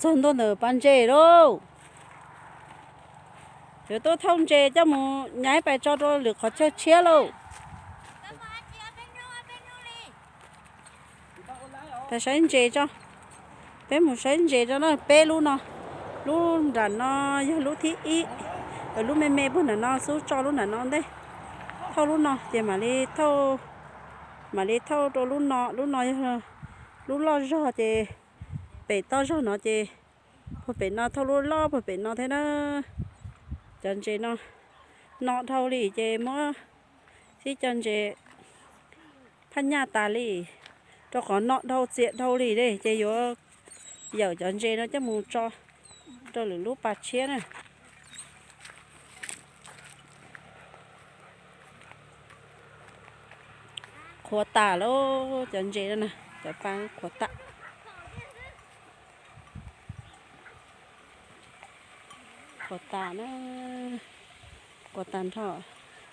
Txog ntua ntawm pas ntses lauj. Yuav tuaj thauj ntses coj mus nyaiv pais tso rau lwm qhov chaw tshiab lauj. Peb saib ntses tso. Peb mus saib ntses tso na, peb lub no. Lub nram no yog lub thib ib, lub me me puag nram no xub tso lub nram no ntej. Thauj lub no ces mam li thauj, mam li thauj rau lub no, lub no yog lub loj zog ces pem toj zog no ces puag pem no thauj lub loj puag pem no thiab na. Cov ntses no no dhau li ces muab, tib co ntses phaj nyaj tas li, rau qhov no dhau txias dhau li ces yuav yawm cov ntses no coj mus tso rau lwm lub pas tshiab na. Qhuav tas lauj, cov ntses no na, cov pas qhuav tas. Qhuav tas na, qhuav tas nrho.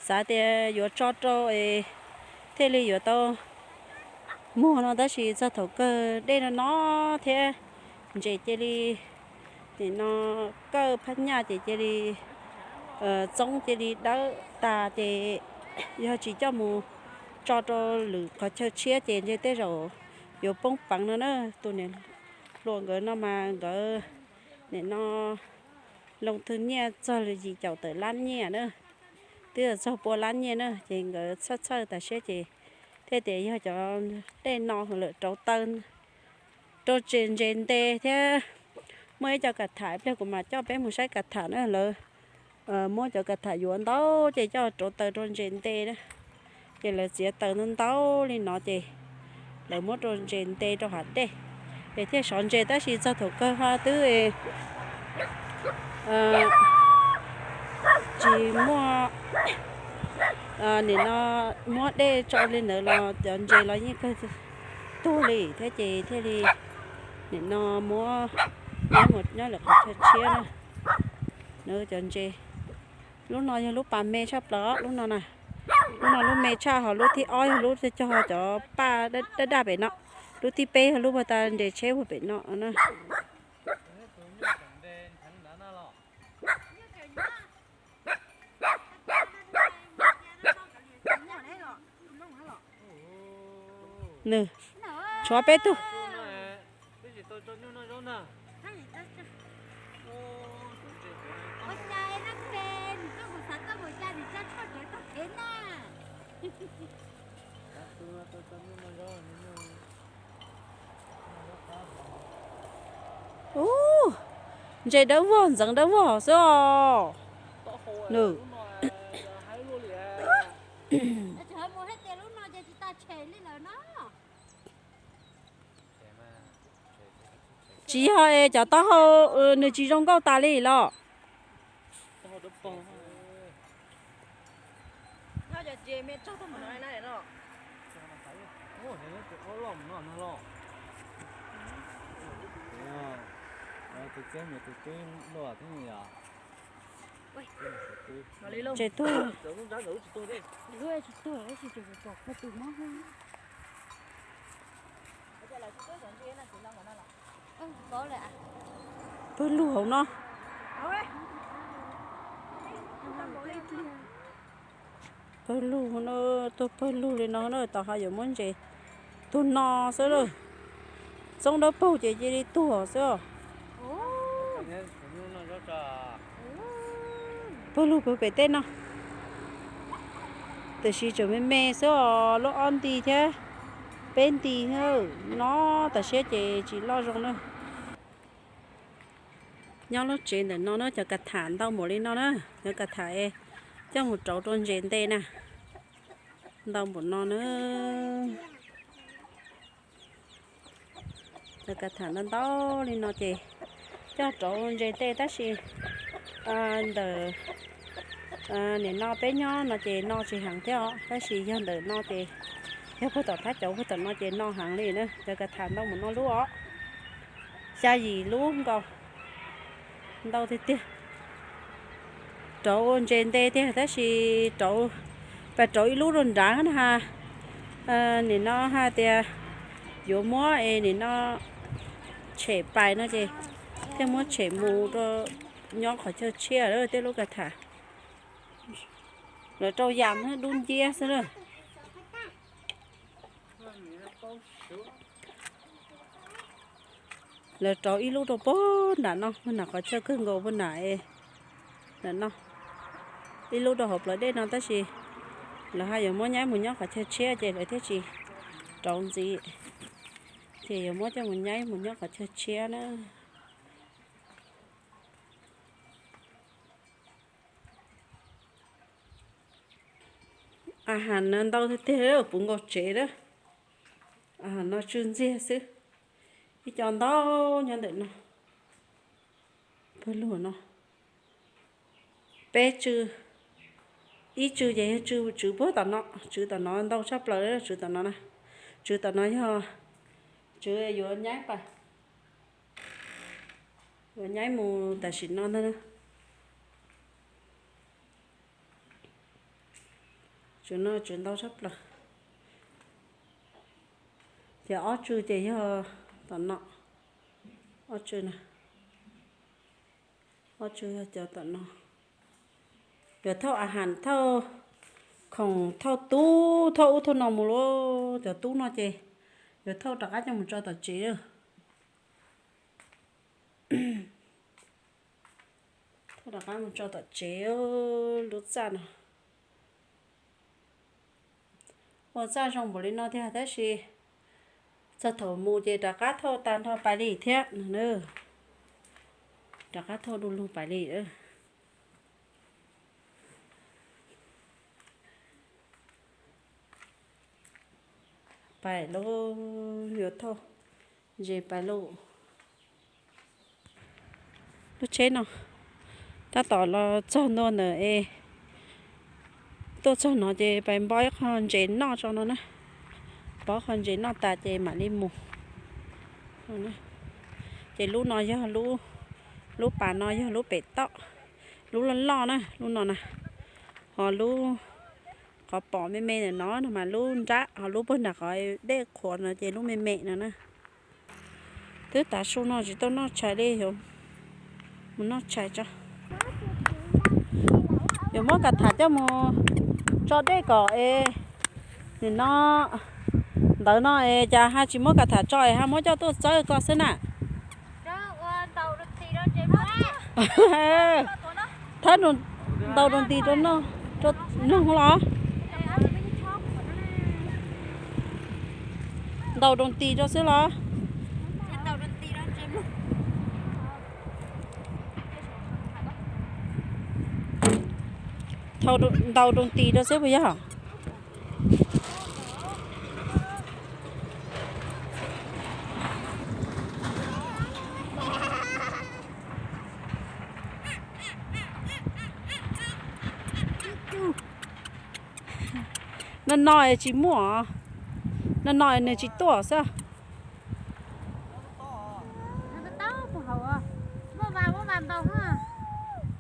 Xav tias yuav tso rau es thiaj li yuav tau muag no tab sis txog thaum kawg dej no no thiab ntses cia li, nim no kawj phaj nyaj ces cia li txoob cia li dawb tas ces yog tsis coj mus tso rau lwm qhov chaw tshiab ces ntshe tej zaum yuav poob peev no na. Tus niam hluas nkawd no mas nkawd nim no loo thwj nyiaj txog yim caum tawm lab nyiaj na, twb txog pua lab nyiaj na ces nkawd txhawj txhawj tas siab ces thiaj tias yog cov dej no lawm rauv taws rau ntses nte thiab. Muaj ib co kas tham pliag kuv mam coj peb mus saib kas tham na, lawv muab cov kas tham yuav ntau ces coj rauv taws rau ntses nte na. Ces lawv txiav taws ntau ntau li no ces lawv muab rau ntses nte rau hav dej, ces thiaj sov ntses tab sis txog thaum kawg ho twb tsis muaj, nim no muab dej tso li ntawd los cov ntses los yeej kawg tuag li thiab ces thiaj li nim no muab nyob mus nyob lawm qhov chaw tshiab na. Cov ntses, lub no yog lub pas me tshaj plaws, lub no na, lub no lub me tshaj, ho lub thib ob yog lub cog cov paj daj daj pem no, lub thib peb yog lub puag ta nres tsheb puag pem no na. Nws tshuav peb tug. Ub, ntses dawb vog ntxeev dawb vog xwb os. Nws tsis yog es cov taub hau nws tsis zoo nkauj tas li los? Ces tuag. Pawg lug hauv no. Pawg lug no, tuag pawg lug li no na, tom ho yuav muab ntses tuag no xwb lawm. Txoob dawb paug ces cia li tuag xwb os. Pawg lug pawg pem tej no, tiam sis tseem me me xwb os, lub ob nti thiab peb nti no, tam siab ces tsis loj zoo na. Nyob lub tsev ntawm no na cov kas tham ntau npaum li no na, cov kas tham es coj mus rauv rau ntses nte na, ntau npaum no na. Cov kas tham ntau ntau li no ces coj rauv ntses nte tab sis ntawm nim no peb nyob no ces no tsis heev thiab os, tab sis yog ntawm no ces yog puag tom thab cauv puag tom no ces no heev li na. Cov kas tham ntau npaum no lub os, xya yim lub nkaus, ntau tiag tiag. Rauv ntses nte tiag tab sis rauv, pas rauv ib lub rau nrad na ha. Nim no hais tias yuav muab es nim no tshem pais no ces Thiaj muab tshem mus rau nyob qhov chaw tshiab lawm tej lub ka tham. Lawv rau yas thiab dub nciab xwb na. Lawv rau ib lub rau puag nram no, puag nram qhov chaw kawg nkaus puag nram, nram no. Ib lub rau hauv plawv dej no tab sis lawv haj yuav muab nyaib mus nyob qhov chaw tshiab ces lawv thiaj tsis rau ntxiv. Ces yuav muab coj mus nyaib mus nyob qhov chaw tshiab na. A has no ntau tiag tiag, puv nkaus tsev lawm. A has no tsw ntxiag xwb. Ib co ntau nyob ntawm no. Pawg lug no. Peb tsw, ib tsw ces yog tsw, tsw puag tom no, tsw tom no ntau tshaj plaws, tsw tom no na. Tsw tom no yog tsw yuav nyaib pas, yuav nyaib mus tam sim no ntag na. Tsw no tsw ntau tshaj plaws. Ces ob tsw ces yog tom no, ob tsw na. Ob tsw yog cov tom no. Yuav thauj a has, thauj khoom, thauj tub, thauj ub thauj no mus lawm. Cov tub no ces yuav thauj rov qab coj mus tso tom tsev. Thauj rov qab mus tso tom tsev lub txaj no. Ua txaj zoo npaum li no tiag tab sis txog thaum mus ces rov qab thauj tag nrho pais li thiab no na. Rov qab thauj du lug pais li. Pais lauj, yuav thauj ntses pais lauj. Lub tsheb no tab tom los txog ntua ntawm es tuaj txog no ces pais npog ib qho ntses noj tso no na. Npog qho ntses noj tas ces mam li mus. Ces lub no yog, lub pas no yog lub pem toj, lub loj loj na, lub no na. Ho lub qhov pom me me ntawm no no mas lub nrab, ho lub puag nram qhov dej qhuav no ces lub me me no na. Twb tav su no tsis tau noj tshais li, yuav mus noj tshais tso. Yuav muab ka tham coj mus tso dej kom es nim no ntawd no es cas ha tsis muab ka tham tso es ha muab coj tuaj txawb ko xwb na. Thab ntaus rau nti rau no, rau noog los? Ntaus rau nti rau xwb los? Ntaus rau nti rau xwb puas yog? No no tsis muaj, no no nws tsis tuaj xwb.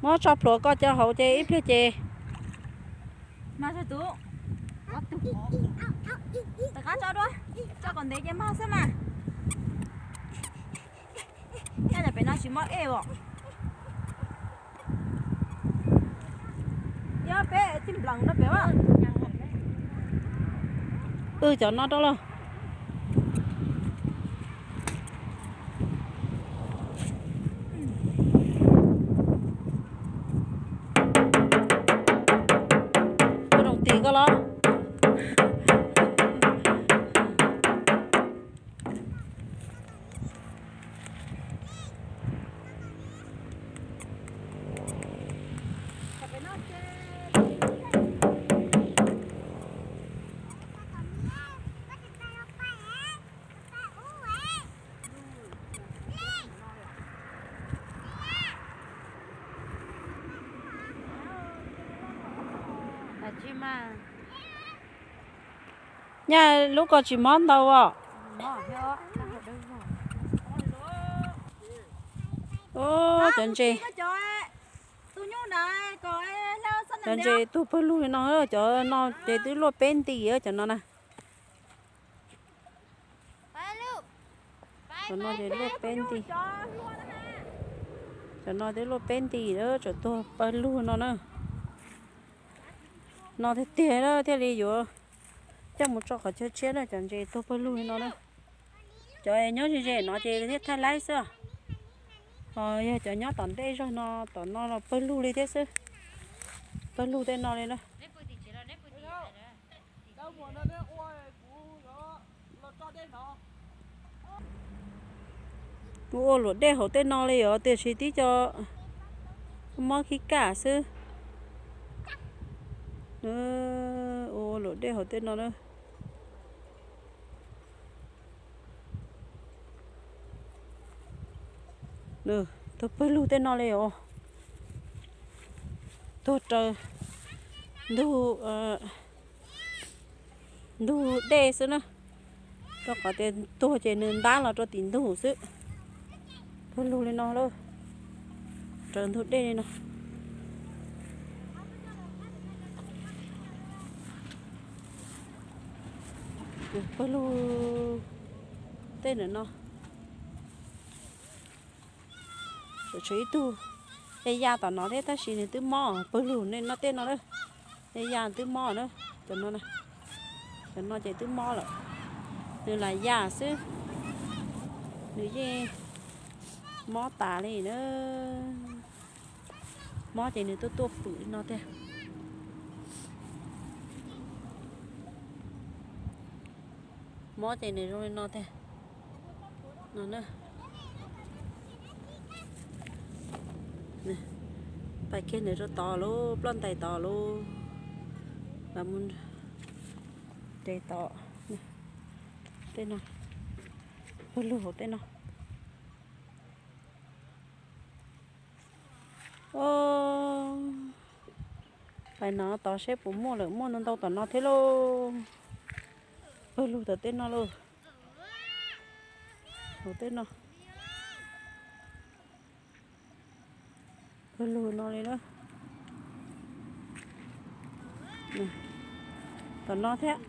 Muab tso plhuav ko cov hauv ces ib pliag ces. Rov qab tso dua, tso kom ntev ces mag xwb mas. Nyob pem no tsis mob ej os. Nyob peb tij nplees rau pem. Wb cov no rau lauj. Ua rooj tis koj los. Nyaj lub ko tsis mob ntau os. Cov ntses, cov ntses tuag pawg lug li no, cov no ces twb luaj peb nti cov no na. Cov no ces luaj peb nti. Cov no twb luaj peb nti lawm, tsam tuag pawg lug no na. No tiag tiag na, thiaj li yuav coj mus tso qhov chaw tshiab na, cov ntses tuag pawg lug li no na. Cov nyob ze ze no ces thiaj thaij laib xwb. Ho yog cov nyob tom ntej zog no, tom no los pawg lug li thiab xwb. Pawg lug tej no li na. Ua luam dej hauv tej no li os, tiam sis tib co mob khib kaj xwb. Ua luam dej hauv tej no na. Tuag pawg lug tej no li os. Tuag raws ntug, ntug dej xwb na. Rau qhov tias tuag ces nws ntab los rau tim ntug xwb. Pawg lug li no lauj, raws ntug dej li no. Pawg lug tej ntawm no. Tshuav ib tug ya ya tom no thiab tab sis nws twb mob, pawg lug no tej no lawm. Ya ya twb mob na, cov no, cov no ces twb mob lawm. Nws lam ya xwb, nws yeej mob tas li na. Mob ces nws tuaj tuaj pwm li no tiag. Mob ces nws zoo li no tiag. No na. Pais kiag nws rau tod lauj, ploj ntais tod lauj. Mus de tod. Tej no, pawg lug hauv tej no. Pais no tod seb puas muaj lawm, muaj ntau ntau tom no thiab lauj. Pawg lug tom tej no lauj. Hauv tej no. Pawg lug no li na. Tom no thiab.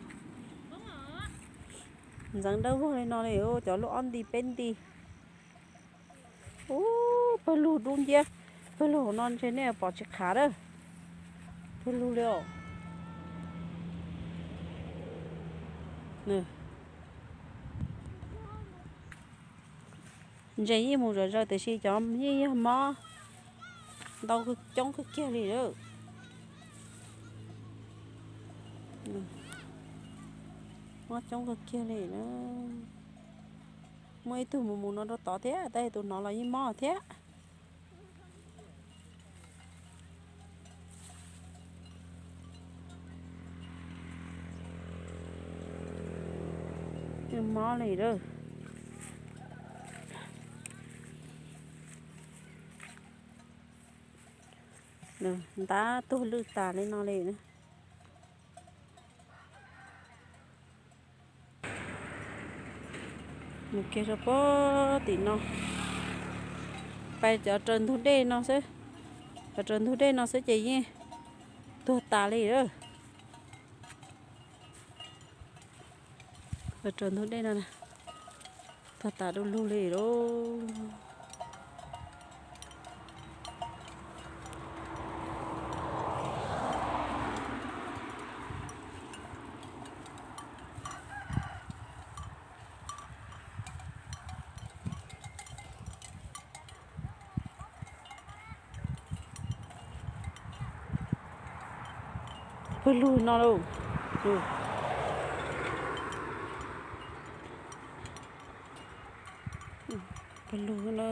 Ntxeev dawb vog li no li, cov luaj ob nti peb nti. Ub, pawg lug dub nciab, pawg lug no ntshe nej pom tsis qhav lawm. Pawg lug li os. Ntses yeej mus zom zaws tiam sis cov yeej yog mob ntau coob kawg kiag li lawm. Mob coob kawg kiag li na. Muaj ib tug mus mus no rau tod thiab, tab sis tus no los yeej mob thiab. Mob li lawm. Ntab tuag lwj tas li no li na. Mus kiag rau pem tim no, pais cov raws ntug dej no xwb, cov raws ntug dej no xwb ces yeej tuag tas li lawm. Raws ntug dej no tuag tas du lug li lauj. Pawg lug no lauj. Pawg lug no.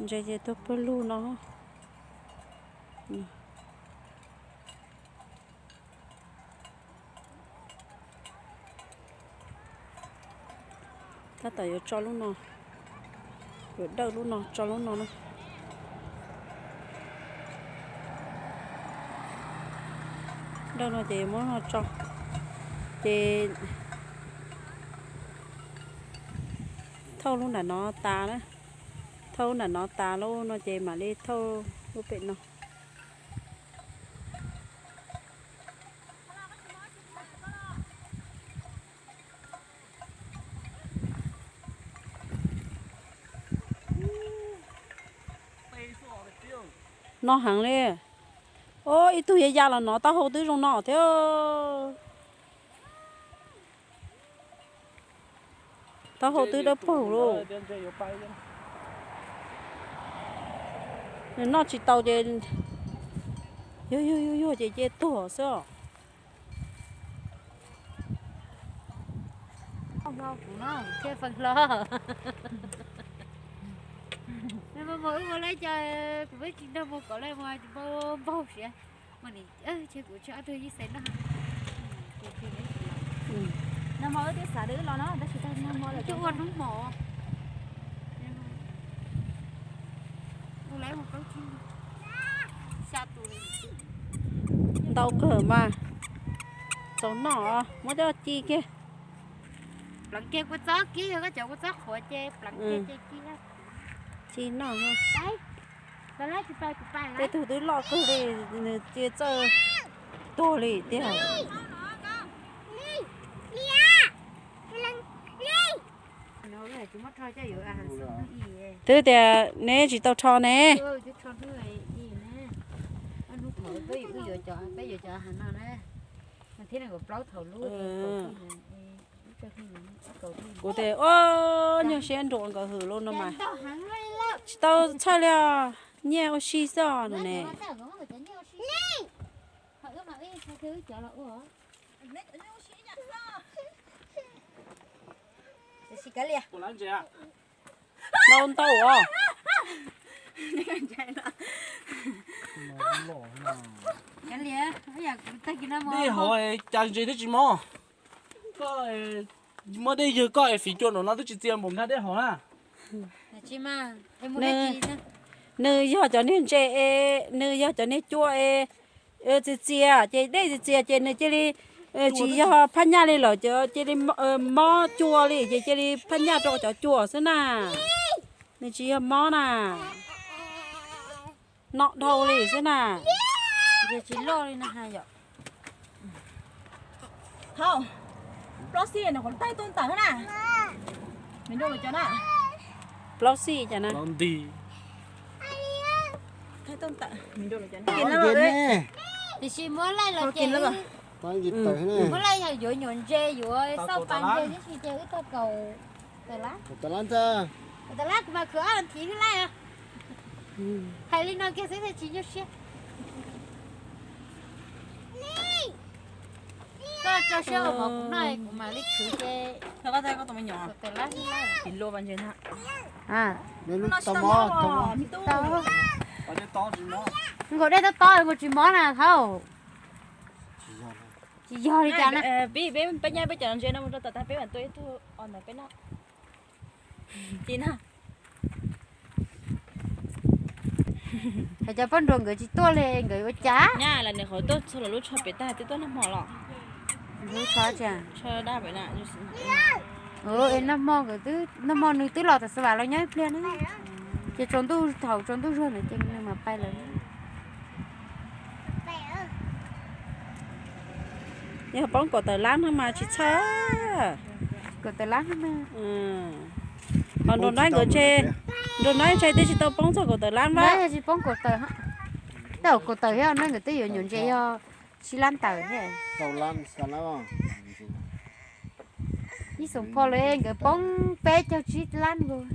Ntses ces tuag pawg lug no. Tab tom yuav tso lub no, yuav dawj lub no tso lub no na. Dawj no ces yuav muab no tso, ces thauj lub nram no tas na, thauj lub nram no tas lawm no ces mam li thauj lub pem no. No heev li. O, ib tug ya ya los no taub hau twb zoo no thiab. Taub hau twb dawb paug lauj. Nws noj tsis tau ces yuag yuag yuag yuag ces cia tuag xwb os. Kuv no thiaj feem hlo. Nag hmo wb ua lawm cov, kuv peb tsis nrog mus kom lawm mas npau npau siab. Mas nim ces kuv tsis ob tug yij xeeb no. Nag hmo wb twb xav tias wb los no tab sis tag nag hmo lawm twb ua hnub hmo. Ntau kawg mas. Txaus noj, muab coj ci kiag. Pleev kiag kua txob kiag, yog koj cov kua txob qhuav ces pleev kiag ces ci, ci noj. Tej tug twb loj kawg li, nws cia txawj tuag li tiag. Twb tias neb tsis tau rho ne. Kuv tias, o, nyuaj siab nruam nkawd hwm lauj no mas. Tsis tau txhawj li os, nyiaj ua si xwb os no ne. Ntau ntau os. Dej hov cas ntses twb tsis mob. Koj muab dej ywg koj es fiv cua nraum no twb tsis txia npaum nkag dej hov na. Nws yog cov niag ntses, nws yog cov niag cua es txias txias ces dej txias txias ces nws cia li tsis yog phaj nyaj li lawm, cia li mob cua li ces cia li phaj nyaj rau cov cua xwb na. Nws tsis yog mob na. Noj dhau li xwb na. Ces tsis loj li na ha yom. Thaum plaub xij no kuv thaij tuaj ntawm na. Nws nrau lawv cov na. Plaub xij cas na. Tiam sis muab laij los ces, muab laij yog yuav nyuam ntses yuav xauj pas ntses tib si ces wb tau kaum tawm lab. Kaum tawm lab kuv mas khwv ob thiv thiab laij. Hais li no kiag xwb thiaj tsis nyuaj siab. Koj tso siab ua mov kuv noj kuv mam li khwv ces. Nkaus dej tob tob nkaus tsis mob na thaum. Tsis yog li cas na. Peb, peb, peb nyab peb cov ntses no mus rau tom tag peb mam tua ib tug os ntawd peb noj. Ces na, hais cov poj nruas nkawd tsis tuaj li nkawd ua cas? Nyab las nws qhov tuaj txog los lub tsho pem tag twb tuaj noj hmo los. Lub tsho dab pem na. Noj hmo nkawd twb, noj hmo nws twb los tam xav vam los nyob ib pliag na. Ces tsaus ntuj, thaum tsaus ntuj zuag na ces nws mam pais lawm. Yog poob kaum tawm lab no mas tsis txhawj. Kaum tawm lab no mas. Ho nraug nab nkawd ntshe, nraug nab ntshe twb tsis tau poob txog kaum tawm lab na. Tsis poob kaum tawm, tau kaum tawm thiab na nkawd twb yuav nyuam ntses yog tsib lab ntawm thiab. Ib xoom pho lawm nkawd poob peb caug tsib lab nkaus.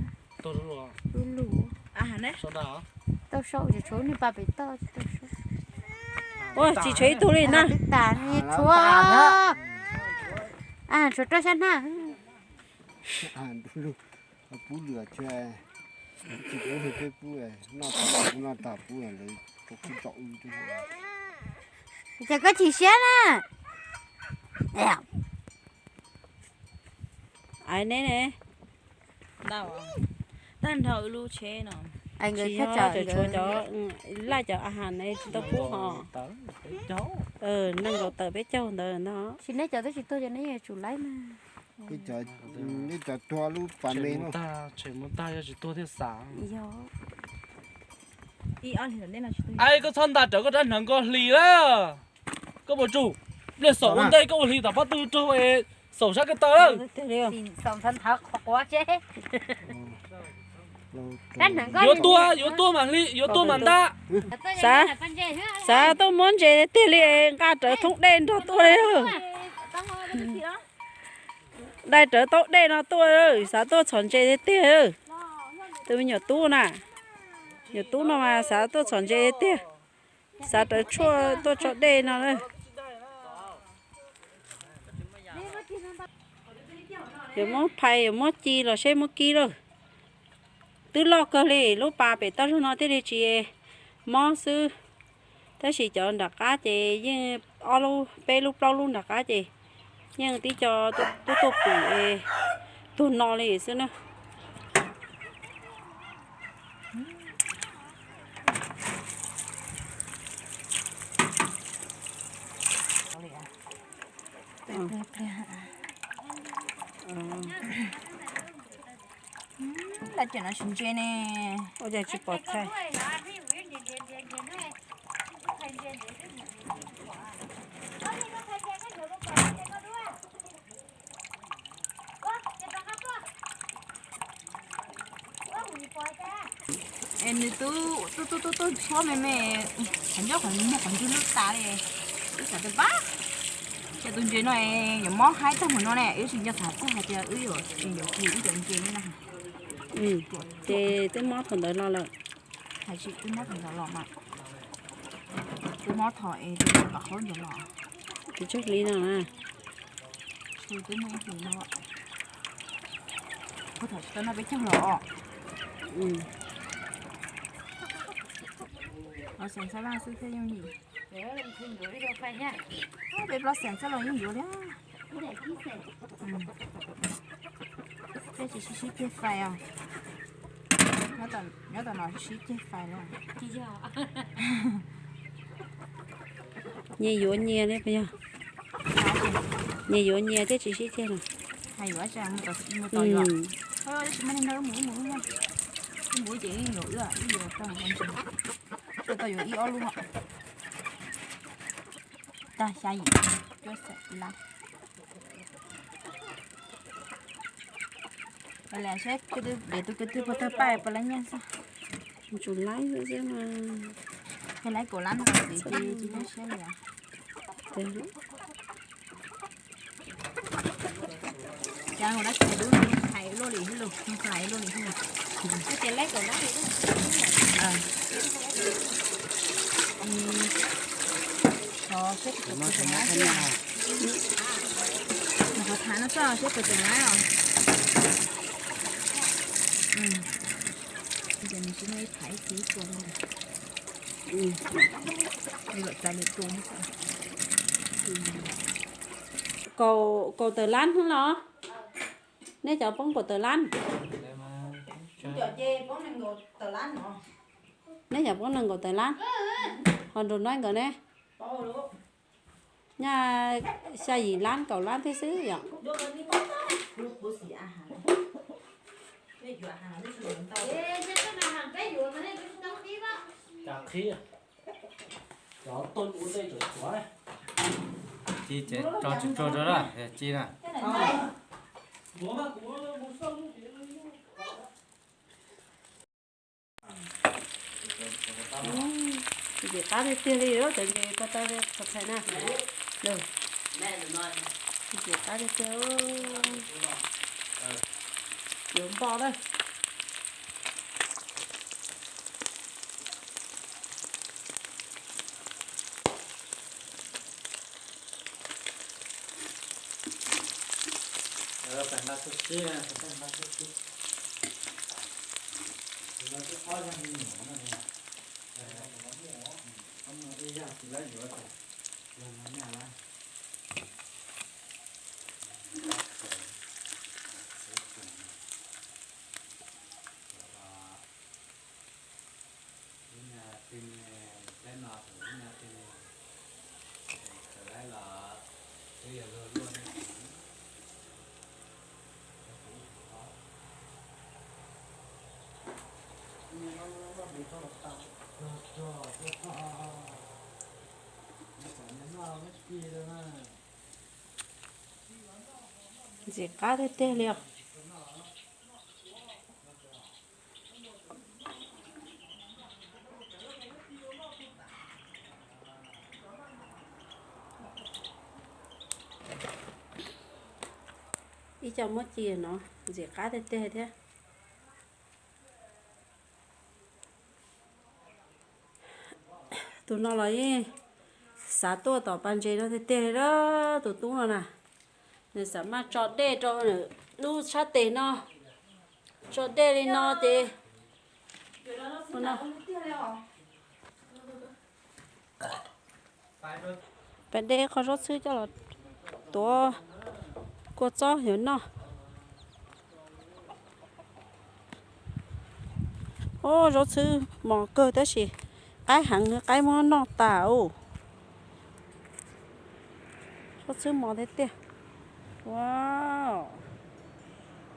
Lub lug tau sau ces tshuav niag pa pem toj tsis tau sau. Ua tsis tshuav ib tug li na. Twb tas tshuav, tshuav rau xyab hnab. Pub lwm tsis pub peb pub, noj tas pub lawv pub tsom wb. Ces koj chim siab na. Ai neb ne. Tag nrho wb lub tsheb no. Tsis yog, tsuas tshuav cov laij cov a has ne tsis tau pub ho. Nees nkaum tawm peb caug ntawd no. Tsis neb cov twb tsis tuag ces neb yuav tsum laib na. Neb cov tuag lub pas me no. Tshem mus tag yog tsis tuag thiaj xav. Yog. Ai, koj txhob nta rawv koj rab hneev koj hli lawm. Koj puas tsum? Pliag xaum ua ntej koj ua hli tom pob tw raug es xaum sab ko taw lawm. Xaum nthav nthav qhov quav tse. Yuav tuaj, yuav tuaj mam li, yuav tuaj mam ntag. Xav, xav tuaj muab ntses tiag li, nqa rawv thoob dej nrog tuaj li. Dai rawv taub dej no tuaj, xav tuaj txhom ntses tiag tiag. Tus me nyuam tub na, nyuam tub no mas xav tuaj txhom ntses tiag tiag. Xav rawv tshuaj tuaj tso dej no na. Yuav muab phais, yuav muab ci los seb muab kib lauj. Twb loj kawg li, lub pas pem toj zog no thiaj li tsis mob xwb. Tab sis cov nram qab ces yeej ob lub, peb lub plaub lub nram qab ces yeej tib co tuaj tuaj pwm es tuag no li xwb na. Laj cem no tsis ntse ne. Ua cas tsis pom txhais? Es nws twb tuaj tuaj tuaj tuaj tshuab me me, qhov ncauj qhov muag qhov ncauj lub tas li. Wb xav tias pab, ces tus ntses no yuav mob haib tag mus no ne, wb tsis nco xav txog hais tias wb yuav, yuav hu ib cov ntses li na. Ces twb mob thaum ntawd los lawm. Hais tsis twb mob thaum ntawd los mas, twb mob thaum es tus qhov qhaub ntawd los. Tus tsawg hli no na? Twb muaj ib hlis no. Ua thaum tsis tau noj peb caug los. Los xeem Xab Laj xwb thiaj yooj yim. Peb plaub xeem xwb los yeej yuav li. Peb tsis sib sib ceg fais os. Nyob tom no sib ceg fais lawm. Nyias yuav nyias li puas yog? Nyias yuav nyias thiaj tsis sib ceg no. Hais yuav mus tom yuav. Tab sis mas neeg no wb mus wb mus wb mus, wb mus ces wb yuav wb, wb yuav tau, tau yuav ib ob lub. Tag xya yim cuaj xeem lab. Pab lam saib peb tus ko tw puas tawg paj puas lab nyiaj xwb. Tsum laib xwb mas. Yog laib kaum lab no ces tsis tau siab li os. Cas ua dab tsi lub hais luaj li hais luaj li hais. Ces laib kaum lab li. Qhov thav no xwb seb puas tseem laib os. Ces nws tsis muaj ib phav ib txiv ib txua li. Li lawm txais lwm tus. Kaum, kaum tawm lab los? Nej cov poob kaum tawm lab? Neb cov poob nees nkaum tawm lab? Ho nrog no nkawd ne? Nyaj xya yim lab kaum lab thiab xwb yom. Ci ces tso tsis tsuag rau, ci na. Ntxim qab tiag tiag li, cov ntses ko taw txhais na. Ntxim qab tiag tiag. Yuav npo lawm. Ntxim qab tiag tiag li os. Ib co muab ci no ntxim qab tiag tiag thiab. Tus no los yeej xav tuaj tom pas ntses no tiag tiag li a, tus tub no na. Nws xav maj tso dej rau lub sab tes no, tso dej li no ces Pab de qho zaub txhwb coj los tuav kua txob yuav noj. Ob, zaub txhwb mos kawg tab sis qaib heev, qaib muab noj tas ub. Zaub txhwb mos tiag tiag.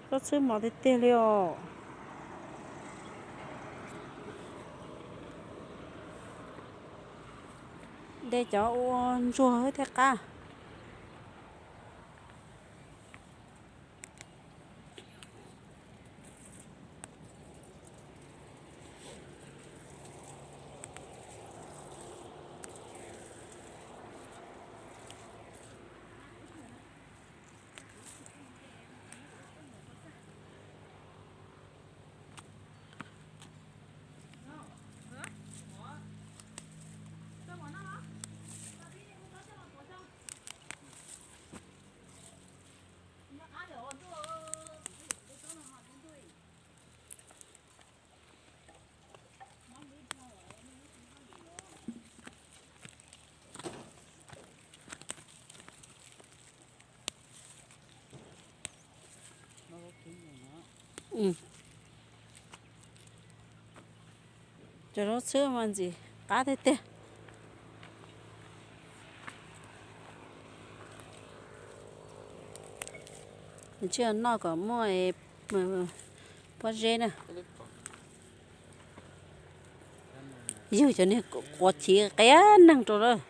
Zaub txhwb mos tiag tiag li os. De cov ua ntsuag thiaj qab. Cov zaub txhwb mas ntxim qab tiag tiag. Nws tsis noj kom muaj pob zeb na. Yug cov niag quav chiv qias neeg rau lawm.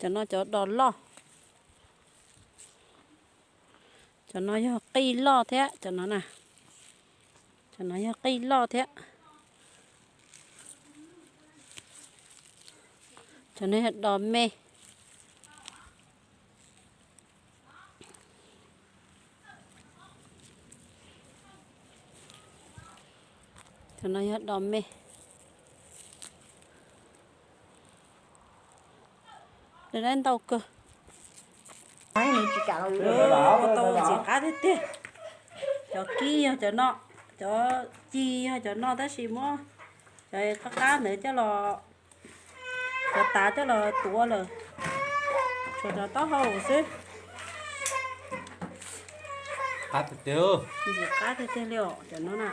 Cov no cov dos loj. Cov no yog qij loj thiab cov no na. Cov no yog qij loj thiab. Cov no yog dos me. Cov no yog dos me. Lawv dab ntau kawg. Ua tau ntxim qab tiag tiag. Cov kib yog cov no, cov ci yog cov no tab sis muab cov qab qab ntawd coj los, cov tav coj los tuav lawm, tshuav cov taub hau xwb. Qab tiag tiag. Ntxim qab tiag tiag li os cov no na.